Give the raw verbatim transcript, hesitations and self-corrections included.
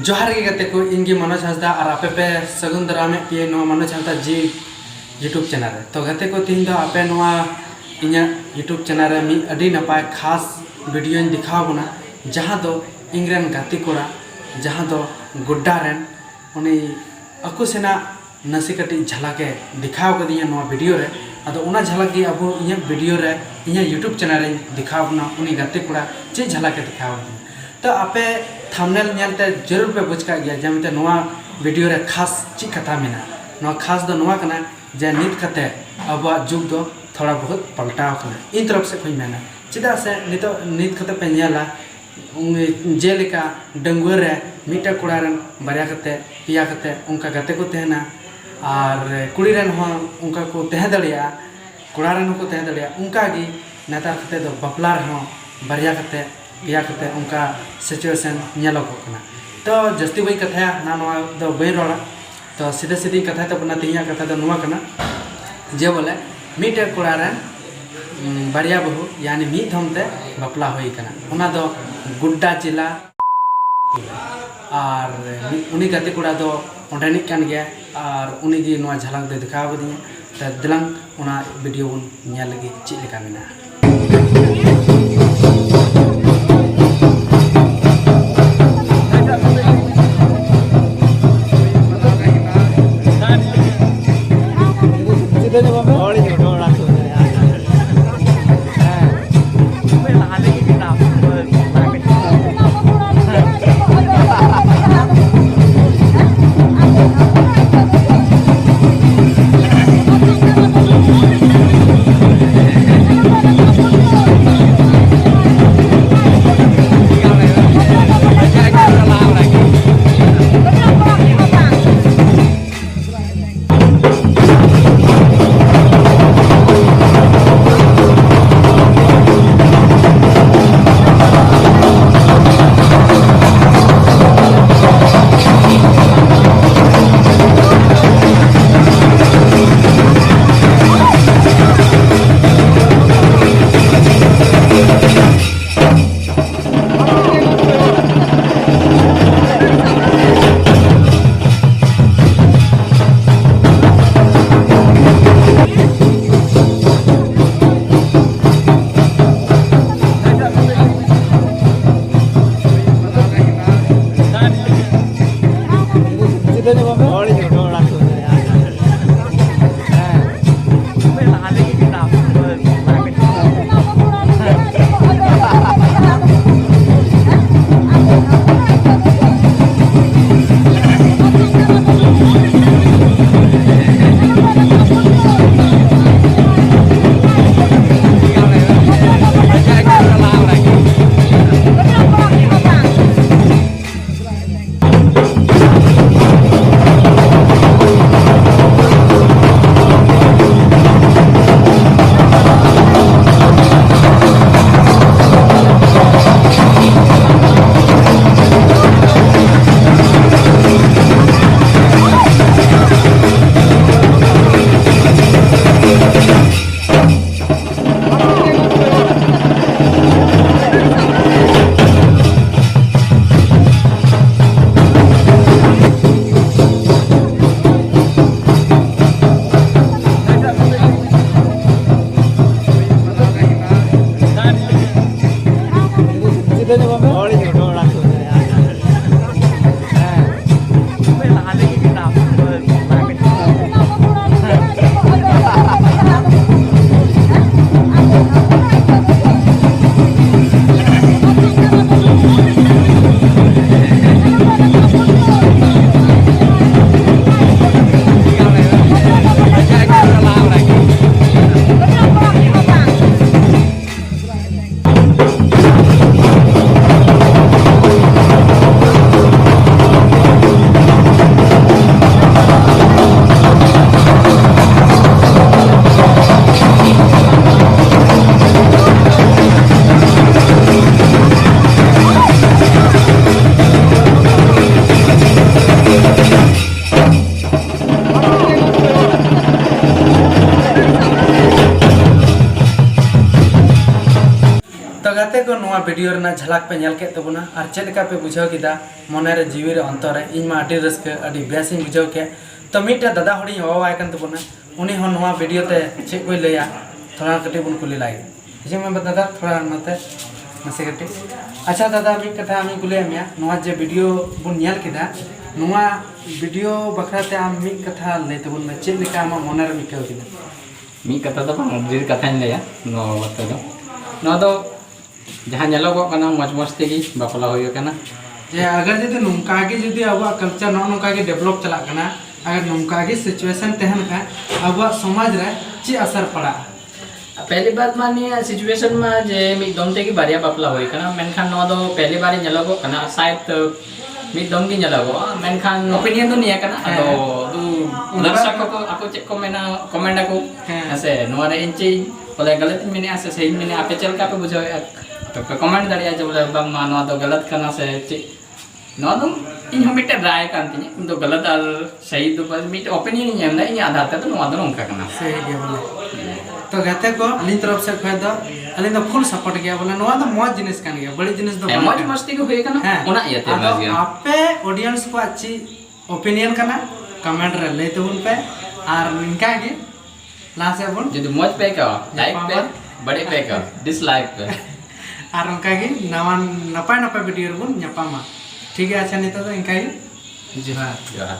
ᱡᱚᱦᱟᱨ ᱜᱮ ᱜᱟᱛᱮ ᱠᱚ, ᱤᱧ ᱜᱮ ᱢᱟᱱᱳᱡᱽ ᱦᱟᱸᱥᱫᱟ ᱟᱨ ᱟᱯᱮ ᱯᱮ ᱥᱟᱹᱜᱩᱱ ᱫᱟᱨᱟᱢᱮᱫ ᱯᱮᱭᱟ ᱱᱚᱣᱟ ᱢᱟᱱᱳᱡᱽ ᱦᱟᱸᱥᱫᱟ ᱡᱤ YouTube ᱪᱮᱱᱮᱞ ᱨᱮ᱾ ᱛᱚ ᱜᱟᱛᱮ ᱠᱚ, ᱛᱮᱦᱮᱧ ᱫᱚ ᱟᱯᱮ ᱱᱚᱣᱟ ᱤᱧᱟᱹᱜ YouTube ᱪᱮᱱᱮᱞ ᱨᱮ ᱢᱤᱫ ᱟᱹᱰᱤ ᱱᱟᱯᱟᱭ ᱠᱷᱟᱥ ᱵᱷᱤᱰᱤᱭᱳᱧ ᱫᱮᱠᱷᱟᱣ ᱵᱚᱱᱟ, ᱡᱟᱦᱟᱸ ᱫᱚ ᱤᱧ ᱨᱮᱱ ᱜᱟᱛᱮ ᱠᱚᱲᱟ, ᱡᱟᱦᱟᱸ ᱫᱚ ᱜᱳᱰᱰᱟ ᱨᱮᱱ, ᱩᱱᱤ ᱟᱠᱚ ᱥᱮᱱᱟᱜ ᱱᱟᱥᱮ ᱠᱟᱹᱴᱤᱡ ᱡᱷᱟᱞᱟᱠ ᱮ ᱫᱮᱠᱷᱟᱣ ᱠᱟᱫᱤᱧᱟ ᱱᱚᱣᱟ ᱵᱷᱤᱰᱤᱭᱳ ᱨᱮ᱾ ᱟᱫᱚ ᱚᱱᱟ ᱡᱷᱟᱞᱟᱠ ᱜᱮ ᱟᱵᱚ ᱤᱧᱟᱹᱜ ᱵᱷᱤᱰᱤᱭᱳ ᱨᱮ, ᱤᱧᱟᱹᱜ YouTube ᱪᱮᱱᱮᱞ ᱨᱮᱧ ᱫᱮᱠᱷᱟᱣ ᱵᱚᱱᱟ, ᱩᱱᱤ ᱜᱟᱛᱮ ᱠᱚᱲᱟ ᱪᱮᱫ ᱡᱷᱟᱞᱟᱠ ᱮ ᱫᱮᱠᱷᱟᱣ ᱠᱟᱫᱤᱧᱟ᱾ ᱛᱚ ᱟᱯᱮ ᱛᱷᱟᱢᱵᱱᱮᱞ ᱧᱮᱞᱛᱮ ᱡᱟᱹᱨᱩᱲ ᱯᱮ ᱵᱩᱡᱽ ᱠᱟᱜ ᱜᱮᱭᱟ ᱡᱮ ᱢᱮᱱᱛᱮ ᱱᱚᱣᱟ ᱵᱷᱤᱰᱤᱭᱳ ᱨᱮ ᱠᱷᱟᱥ ᱪᱮᱫ ᱠᱟᱛᱷᱟ ᱢᱮᱱᱟᱜᱼᱟ᱾ ᱱᱚᱣᱟ ᱠᱷᱟᱥ ᱫᱚ ᱱᱚᱣᱟ ᱠᱟᱱᱟ ᱡᱮ ᱱᱤᱛ ᱠᱟᱛᱮ ᱟᱵᱚᱣᱟᱜ ᱡᱩᱜᱽ ᱫᱚ ᱛᱷᱚᱲᱟ ᱵᱚᱦᱩᱛ ᱯᱟᱞᱴᱟᱣ ᱠᱟᱱᱟ, ᱤᱧ ᱛᱚᱨᱚᱯ ᱥᱮᱫ ᱠᱷᱚᱱ ᱢᱮᱱᱟ᱾ ᱪᱮᱫᱟᱜ ᱥᱮ ᱱᱤᱛᱚᱜ ᱱᱤᱛ ᱠᱟᱛᱮ ᱯᱮ ᱧᱮᱞᱟ, ᱩᱱᱤ ᱡᱮᱞᱮᱠᱟ ᱰᱟᱺᱜᱩᱣᱟᱹ ᱨᱮ ᱢᱤᱫᱴᱮᱱ ᱠᱚᱲᱟ ᱨᱮᱱ ᱵᱟᱨᱭᱟ ᱠᱟᱛᱮ, ᱯᱮᱭᱟ ᱠᱟᱛᱮ ᱚᱱᱠᱟ ᱜᱟᱛᱮ ᱠᱚ ᱛᱟᱦᱮᱱᱟ, ᱟᱨ ᱠᱩᱲᱤ ᱨᱮᱱ ᱦᱚᱸ ᱚᱱᱠᱟ ᱠᱚ ᱛᱟᱦᱮᱸ ᱫᱟᱲᱮᱭᱟᱜᱼᱟ, ᱠᱚᱲᱟ ᱨᱮᱱ ᱦᱚᱸᱠᱚ ᱛᱟᱦᱮᱸ ᱫᱟᱲᱮᱭᱟᱜᱼᱟ᱾ ᱚᱱᱠᱟ ᱜᱮ ᱱᱮᱛᱟᱨ ᱠᱟᱛᱮ ᱫᱚ ᱵᱟᱯᱞᱟ ᱨᱮᱦᱚᱸ ᱵᱟᱨᱭᱟ ᱠᱟᱛᱮ, ᱯᱮᱭᱟ ᱠᱟᱛᱮ ᱚᱱᱠᱟ situation ᱧᱮᱞᱚᱜᱚᱜ ᱠᱟᱱᱟ᱾ ᱛᱚ ᱡᱟᱹᱥᱛᱤ ᱵᱟᱹᱧ ᱠᱟᱛᱷᱟᱭᱟ, ᱦᱟᱱᱟ ᱱᱚᱣᱟ ᱫᱚ ᱵᱟᱹᱧ ᱨᱚᱲᱟ᱾ ᱛᱚ ᱥᱤᱫᱷᱟᱹ ᱥᱤᱫᱷᱤᱧ ᱠᱟᱛᱷᱟᱭ ᱛᱟᱵᱚᱱᱟ, ᱛᱮᱦᱮᱧᱟᱜ ᱠᱟᱛᱷᱟ ᱫᱚ ᱱᱚᱣᱟ ᱠᱟᱱᱟ ᱡᱮ ᱵᱚᱞᱮ ᱢᱤᱫᱴᱮᱱ ᱠᱚᱲᱟ ᱨᱮᱱ, ᱩᱢ, ᱵᱟᱨᱭᱟ ᱵᱟᱹᱦᱩ, ᱭᱟᱱᱤ ᱢᱤᱫ ᱫᱷᱚᱢ ᱛᱮ ᱵᱟᱯᱞᱟ ᱦᱩᱭ ᱠᱟᱱᱟ, ᱚᱱᱟ ᱫᱚ ᱜᱳᱰᱰᱟ ᱡᱮᱞᱟ᱾ ᱟᱨ ᱩᱱᱤ ᱜᱟᱛᱮ ᱠᱚᱲᱟ ᱫᱚ ᱚᱸᱰᱮᱱᱤᱡ ᱠᱟᱱ ᱜᱮᱭᱟ, ᱟᱨ ᱩᱱᱤ ᱜᱮ ᱱᱚᱣᱟ ᱡᱷᱟᱞᱟᱠ ᱫᱚᱭ ᱫᱮᱠᱷᱟᱣ ᱠᱟᱫᱤᱧᱟ᱾ ᱛᱚ ᱫᱮᱞᱟᱝ ᱚᱱᱟ ᱵᱷᱤᱰᱤᱭᱳ ᱵᱚᱱ ᱧᱮᱞ ᱞᱮᱜᱮ ᱪᱮᱫ ᱞᱮᱠᱟ ᱢᱮᱱᱟᱜᱼᱟ᱾ ᱵᱷᱤᱰᱤᱭᱳ ᱨᱮᱱᱟᱜ ᱡᱷᱟᱞᱟᱠ ᱯᱮ ᱧᱮᱞ ᱠᱮᱫ ᱛᱟᱵᱚᱱᱟ, ᱟᱨ ᱪᱮᱫ ᱞᱮᱠᱟ ᱯᱮ ᱵᱩᱡᱷᱟᱹᱣ ᱠᱮᱫᱟ ᱢᱚᱱᱮ ᱨᱮ, ᱡᱤᱣᱤ ᱨᱮ, ᱚᱱᱛᱚᱨ ᱨᱮ᱾ ᱤᱧ ᱢᱟ ᱟᱹᱰᱤ ᱨᱟᱹᱥᱠᱟᱹ, ᱟᱹᱰᱤ ᱵᱮᱥ ᱤᱧ ᱵᱩᱡᱷᱟᱹᱣ ᱠᱮᱫ᱾ ᱛᱚ ᱢᱤᱫᱴᱮᱡ ᱫᱟᱫᱟ ᱦᱚᱲᱤᱧ ᱦᱚᱦᱚᱣᱟᱭ ᱠᱟᱱ ᱛᱟᱵᱚᱱᱟ, ᱩᱱᱤ ᱦᱚᱸ ᱱᱚᱣᱟ ᱵᱷᱤᱰᱤᱭᱳ ᱛᱮ ᱪᱮᱫ ᱠᱚᱭ ᱞᱟᱹᱭᱟ, ᱛᱷᱚᱲᱟ ᱠᱟᱹᱴᱤᱡ ᱵᱚᱱ ᱠᱩᱞᱤ ᱞᱟᱭ ᱜᱮ᱾ ᱦᱤᱡᱩᱜ ᱢᱮ ᱫᱟᱫᱟ, ᱛᱷᱚᱲᱟ ᱱᱚᱛᱮ ᱱᱟᱥᱮ ᱠᱟᱹᱴᱤᱡ᱾ ᱟᱪᱪᱷᱟ ᱫᱟᱫᱟ, ᱢᱤᱫ ᱠᱟᱛᱷᱟ ᱟᱢᱤᱧ ᱠᱩᱞᱤᱭᱮᱫ ᱢᱮᱭᱟ, ᱱᱚᱣᱟ ᱡᱮ ᱵᱷᱤᱰᱤᱭᱳ ᱵᱚᱱ ᱧᱮᱞ ᱠᱮᱫᱟ, ᱱᱚᱣᱟ ᱵᱷᱤᱰᱤᱭᱳ ᱵᱟᱠᱷᱨᱟ ᱛᱮ ᱟᱢ ᱢᱤᱫ ᱠᱟᱛᱷᱟ ᱞᱟᱹᱭ ᱛᱟᱵᱚᱱ ᱢᱮ, ᱪᱮᱫ ᱞᱮᱠᱟ ᱟᱢᱟᱜ ᱢᱚᱱᱮ ᱨᱮᱢ ᱟᱹᱭᱠᱟᱹᱣ ᱠᱮᱫᱟ? ᱢᱤᱫ ᱠᱟᱛᱷᱟ ᱫᱚ ᱵᱟᱝ, ᱰᱷᱮᱨ ᱠᱟᱛᱷᱟᱧ ᱞᱟᱹᱭᱟ ᱱᱚᱣᱟ ᱵᱟᱵᱚᱫ ᱛᱮᱫᱚ᱾ ᱱᱚᱣᱟ ᱫᱚ ᱡᱟᱦᱟᱸ ᱧᱮᱞᱚᱜᱚᱜ ᱠᱟᱱᱟ, ᱢᱚᱡᱽ ᱢᱚᱡᱽ ᱛᱮᱜᱮ ᱵᱟᱯᱞᱟ ᱦᱩᱭ ᱟᱠᱟᱱᱟ᱾ ᱡᱮ ᱟᱜᱟᱨ ᱡᱩᱫᱤ ᱱᱚᱝᱠᱟ ᱜᱮ ᱡᱩᱫᱤ ᱟᱵᱚᱣᱟᱜ ᱠᱟᱞᱪᱟᱨ ᱱᱚᱜᱼᱚ ᱱᱚᱝᱠᱟ ᱜᱮ ᱰᱮᱵᱷᱞᱚᱯ ᱪᱟᱞᱟᱜ ᱠᱟᱱᱟ, ᱟᱜᱟᱨ ᱱᱚᱝᱠᱟ ᱜᱮ ᱥᱤᱪᱩᱭᱮᱥᱚᱱ ᱛᱟᱦᱮᱱ ᱠᱷᱟᱱ, ᱟᱵᱚᱣᱟᱜ ᱥᱚᱢᱟᱡᱽ ᱨᱮ ᱪᱮᱫ ᱟᱥᱟᱨ ᱯᱟᱲᱟᱜᱼᱟ? ᱯᱮᱦᱞᱤ ᱵᱟᱨ ᱢᱟ ᱱᱤᱭᱟᱹ ᱥᱤᱪᱩᱭᱮᱥᱚᱱ ᱢᱟ ᱡᱮ ᱢᱤᱫ ᱫᱚᱢ ᱛᱮᱜᱮ ᱵᱟᱨᱭᱟ ᱵᱟᱯᱞᱟ ᱦᱩᱭ ᱠᱟᱱᱟ, ᱢᱮᱱᱠᱷᱟᱱ ᱱᱚᱣᱟ ᱫᱚ ᱯᱮᱦᱞᱤ ᱵᱟᱨ ᱧᱮᱞᱚᱜᱚᱜ ᱠᱟᱱᱟ, ᱥᱟᱭᱮᱫ ᱢᱤᱫ ᱫᱚᱢ ᱜᱮ ᱧᱮᱞᱚᱜᱚᱜᱼᱟ, ᱢᱮᱱᱠᱷᱟᱱ ᱚᱯᱤᱱᱤᱭᱚᱱ ᱫᱚ ᱱᱤᱭᱟᱹ ᱠᱟᱱᱟ᱾ ᱦᱮᱸ᱾ ᱟᱫᱚ ᱩᱱᱠᱩ ᱚᱱᱠᱟ ᱫᱚᱨᱥᱚᱠ ᱠᱚ ᱟᱠᱚ ᱪᱮᱫ ᱠᱚ ᱢᱮᱱᱟ, ᱠᱚᱢᱮᱱᱴ ᱟᱠᱚ᱾ ᱦᱮᱸ᱾ ᱦᱮᱸ ᱥᱮ, ᱱᱚᱣᱟ ᱨᱮ ᱤᱧ ᱪᱮᱫ ᱵᱚᱞᱮ ᱜᱟᱞᱟᱛ ᱤᱧ ᱢᱮᱱᱮᱜᱼᱟ ᱥᱮ ᱥᱟᱹᱦᱤᱧ ᱢᱮᱱᱮᱜᱼᱟ, ᱟᱯᱮ ᱪᱮᱫ ᱞᱮᱠᱟ ᱯᱮ ᱵᱩᱡᱷᱟᱹᱣᱮᱫᱼᱟ? ᱟᱯᱮ ᱯᱮ ᱠᱚᱢᱮᱱᱴ ᱫᱟᱲᱮᱭᱟᱜᱼᱟ ᱡᱮ ᱵᱚᱞᱮ ᱵᱟᱝᱢᱟ ᱱᱚᱣᱟ ᱫᱚ ᱜᱟᱞᱟᱛ ᱠᱟᱱᱟ ᱥᱮ ᱪᱮᱫ᱾ ᱱᱚᱣᱟ ᱫᱚ ᱤᱧ ᱦᱚᱸ ᱢᱤᱫᱴᱮᱱ ᱨᱟᱭ ᱠᱟᱱ ᱛᱤᱧᱟᱹ, ᱤᱧ ᱫᱚ ᱜᱟᱞᱟᱛ ᱟᱨ ᱥᱟᱹᱦᱤ ᱫᱚ ᱵᱟᱝ, ᱢᱤᱫᱴᱮᱱ ᱚᱯᱤᱱᱤᱭᱚᱱ ᱤᱧ ᱮᱢ ᱮᱫᱟ, ᱤᱧᱟᱹᱜ ᱟᱫᱷᱟᱨ ᱛᱮᱫᱚ ᱱᱚᱣᱟ ᱫᱚ ᱱᱚᱝᱠᱟ ᱠᱟᱱᱟ᱾ ᱥᱟᱹᱦᱤ ᱜᱮ ᱵᱚᱞᱮ᱾ ᱛᱚ ᱜᱟᱛᱮ ᱠᱚ, ᱟᱹᱞᱤᱧ ᱛᱚᱨᱚᱯ ᱥᱮᱫ ᱠᱷᱚᱱ ᱫᱚ ᱟᱹᱞᱤᱧ ᱫᱚ ᱯᱷᱩᱞ ᱥᱟᱯᱳᱨᱴ ᱜᱮᱭᱟ, ᱵᱚᱞᱮ ᱱᱚᱣᱟ ᱫᱚ ᱢᱚᱡᱽ ᱡᱤᱱᱤᱥ ᱠᱟᱱ ᱜᱮᱭᱟ, ᱵᱟᱹᱲᱤᱡ ᱡᱤᱱᱤᱥ ᱫᱚ ᱦᱮᱸ, ᱵᱟᱝ ᱢᱚᱡᱽ ᱠᱟᱱᱟ᱾ ᱢᱚᱡᱽ ᱛᱮᱜᱮ ᱦᱩᱭ ᱠᱟᱱᱟ, ᱦᱮᱸ᱾ ᱚᱱᱟ ᱤᱭᱟᱹᱛᱮ ᱟᱫᱚ ᱢᱚᱡᱽ ᱜᱮ᱾ ᱟᱯᱮ ᱚᱰᱤᱭᱮᱱᱥ ᱠᱚᱣᱟᱜ ᱪᱮᱫ ᱚᱯᱤᱱᱤᱭᱚᱱ ᱠᱟᱱᱟ, ᱠᱚᱢᱮᱱᱴ ᱨᱮ ᱞᱟᱹᱭ ᱛᱟᱵᱚᱱ ᱯᱮ᱾ ᱟᱨ ᱱᱤᱝᱠᱟ ᱜᱮ ᱞᱟᱦᱟ ᱥᱮᱫ ᱵᱚᱱ ᱡᱩᱫᱤ ᱢᱚᱡᱽ ᱯᱮ ᱟᱹᱭᱠᱟᱹᱣᱟ, ᱞᱟᱭᱤᱠ ᱯᱮ, ᱧᱟᱯᱟᱢᱟ᱾ ᱵᱟᱹᱲᱤᱡ ᱯᱮ ᱟᱹᱭᱠᱟᱹᱣᱟ, ᱰᱤᱥᱞᱟᱭᱤᱠ ᱯᱮ᱾ ᱟᱨ ᱚᱱᱠᱟ ᱜᱮ ᱱᱟᱣᱟ ᱱᱟᱯᱟᱭ ᱱᱟᱯᱟᱭ ᱵᱷᱤᱰᱤᱭᱳ ᱨᱮᱵᱚᱱ ᱧᱟᱯᱟᱢᱟ᱾ ᱴᱷᱤᱠ ᱜᱮᱭᱟ, ᱟᱪᱪᱷᱟ, ᱱᱤᱛᱚᱜ ᱫᱚ ᱤᱱᱠᱟ ᱜᱮ᱾ ᱡᱚᱦᱟᱨ᱾ ᱡᱚᱦᱟᱨ᱾